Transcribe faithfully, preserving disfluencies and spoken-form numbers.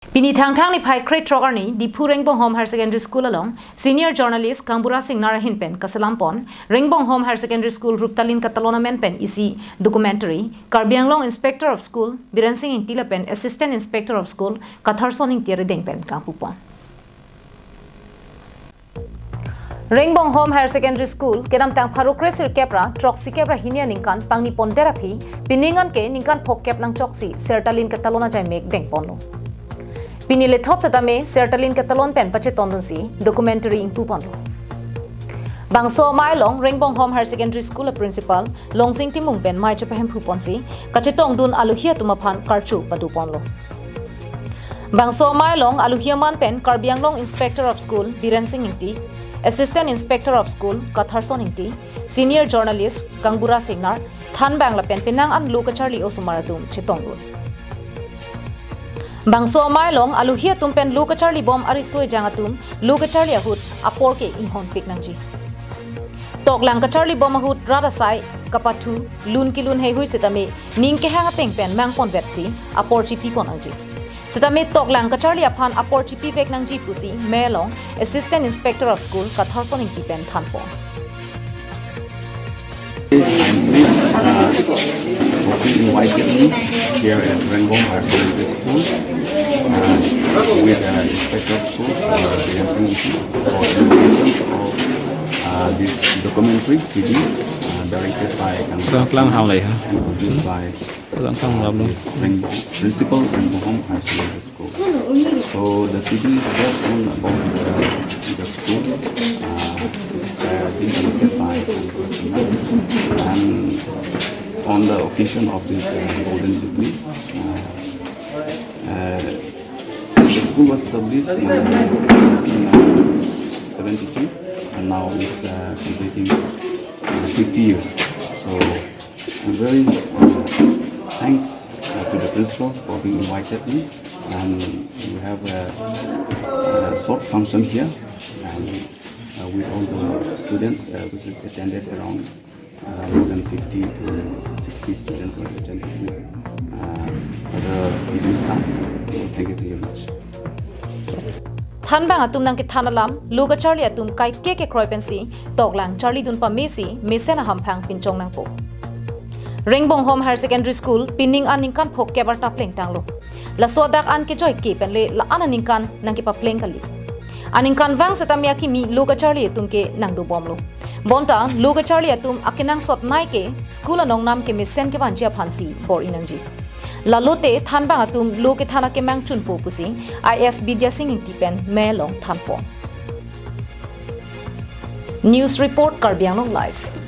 Pini Thangthang niphai krethrok arni Diphu Rengbonghom Higher Secondary School along Senior Journalist Kangbura Singnar ahin pen kaselam pon Rengbonghom Higher Secondary School Ruptalin Katalon amen pen isi documentary Karbi Anglong Inspector of School Biren Singh Ingti lapen Assistant Inspector of School Katharson Ingti arideng pen kangpu pon. Rengbonghom Higher Secondary School kedamtang pharo kre sirkep ra throksi kep ra hini aningkan pangni pondet aphi pining an ke ningkan phokep nangchoksi Sertalin Katalon ajai mek deng ponlo. Pini lethot setame Sertalin Katalon pen pachetondunsi documentary ingpu ponlo. Bangso amei along Rengbonghom Higher Secondary School a Principal Longsing Timung pen mei chepahemphu ponsi kachetongdun alohi atum aphan karcho pado ponlo. Bangso amei along alohi aman pen Karbi Anglong Inspector of School Biren Singh Ingti, Assistant Inspector of School Katharson Ingti, Senior Journalist Kangbura Singnar, thanbang lapen penang an lo kacharli osomar atum chetongdun. Bangso amei along alohi atum pen lo kacharli bom ariso ejang atum lo kacharli ahut apor ke inghonpik nangji. Toklang kacharli bom ahut rat asai kapathu lun kelun heihui setame ning kehang ateng pen mang ponvetsi apor chipi pon nangji. Setame toklang kacharli aphan apor chipivek nangji pusi mei along Assistant Inspector of School Katharson Ingti pen than pon. I'm pleased uh, for being invited me here at Rengbonghom Higher Secondary School uh, with uh, Inspector of School uh, Biren Singh Ingti for the presentation of uh, this documentary C D uh, directed by Kang Klang Klang Hau Lai, ha? And produced by Klang Klang Hau Lai. This Rengbonghom, Principal Rengbonghom Higher Secondary School. So the C D is just all about the, the school. Uh, it's uh, been directed by Kang Klang Hau Lai. And on the occasion of this uh, Golden Jubilee, uh, uh, the school was established in uh, nineteen seventy-two, and now it's uh, completing uh, fifty years. So I'm very uh, thanks uh, to the principal for being invited me, and we have a, a short function here, and uh, with all the students uh, which have attended around uh, more than fifty to sixty students were attended with uh, other teaching staff. So thank you, thank you very much. Thanbang atum nangkethan alam, lo kacharli atum kaike kekroi pensi toklang charlidun pamesi mesen ahamphang pinchong nangpo. Rengbonghom Higher Secondary School pining aningkan phokep arta plengtanglo. Laso adak an kejoike penle la-an aningkan nangkepapleng kali. Aningkanvang setame akimi lo kacharli atum ke nangdobomlo. Bonta lo kacharli atum akenangsot nei ke school anong nam kemesen kevanji aphansi bor-i nangji. Lalote thanbang atum lo kethan akemang chunpo pusi I S Bidya Singh Ingti pen mei along than pon. News report, Karbi Anglong Live.